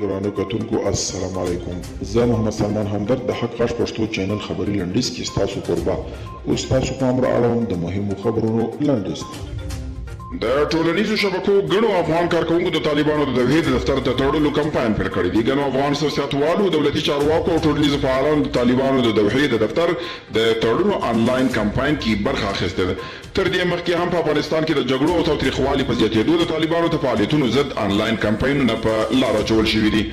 ګرانو کتونکو السلام علیکم، زه محمد سلمان همدرد د حق غږ پښتو چینل خبري لنډیز کې ستاسو کوربه. اوس ستاسو پام را اړوم د مهمو خبرونو لنډیز ته. د ټولنیزو شبکو ګڼو افغان کارکوونکو د طالبانو د دوحې د دفتر د تړلو کمپاین پیل کړی دی. ګڼو افغان سیاستوالو، دولتي چارواکو او ټولنیزو فعالانو د طالبانو د دوحې د دفتر د تړلو انلاین کمپاین کې برخه اخیستې ده. تر دې مخکې هم په افغانستان کې د جګړو او تاوتریخوالي په زیاتېدو د طالبانو د فعالیتونو ضد انلاین کمپاینونه په لاره اچول شوي دي.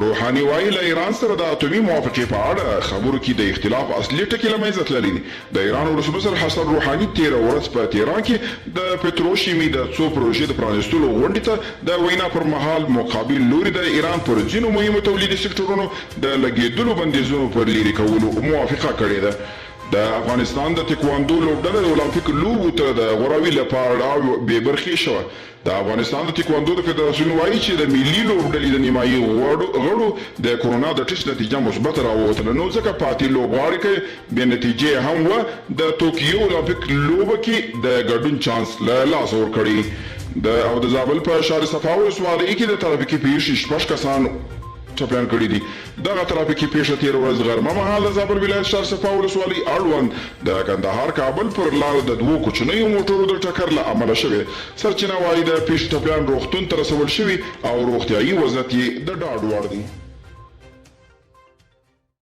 روحاني وايي، له ایران سره د اتومي موافقې په اړه خبرو کې د اختلاف اصلي ټکي له منځه تللي دي. د ایران ولسمشر حسن روحاني تېره ورځ په تهران کې د پتروشیمي د څو پروژې د پرانیستلو غونډې ته د وینا پر مهال مقابل لوري د ایران پر ځینو مهمو تولیدي سکټورونو د لګېدلو بندیزونو پر لیرې کولو موافقه کړې ده. د افغانستان د تکواندو لوبډله د المپیک لوبو ته د غوراوي له پړاو بې برخې شوه. د افغانستان د تکواندو د فدراسیون وايي چې د ملي لوبډلې د نیمايي غړو د کرونا د ټسټ نتیجه مثبته راووتله، نو ځکه پاتې لوبغاړي که بې نتیجې هم وه، د توکیو المپیک لوبو کې د ګډون چانس له لاسه ورکړی. د او د زابل په شهر صفا ولسوالۍ کې د ترافیکي پېښې شپږ کسان ټپیان کړي دي. دغه ترافیکي پېښه تېره ورځ غرمه مهال د زابل ولایت شهر صفا ولسوالۍ اړوند د کندهار کابل پر لاره د دوو کوچنیو موټرو د ټکر له امله شوې. سرچینه وايي، د پېښې ټپیان روغتون ته رسول شوي او روغتیايي وضعیت یې د ډاډ وړ دی.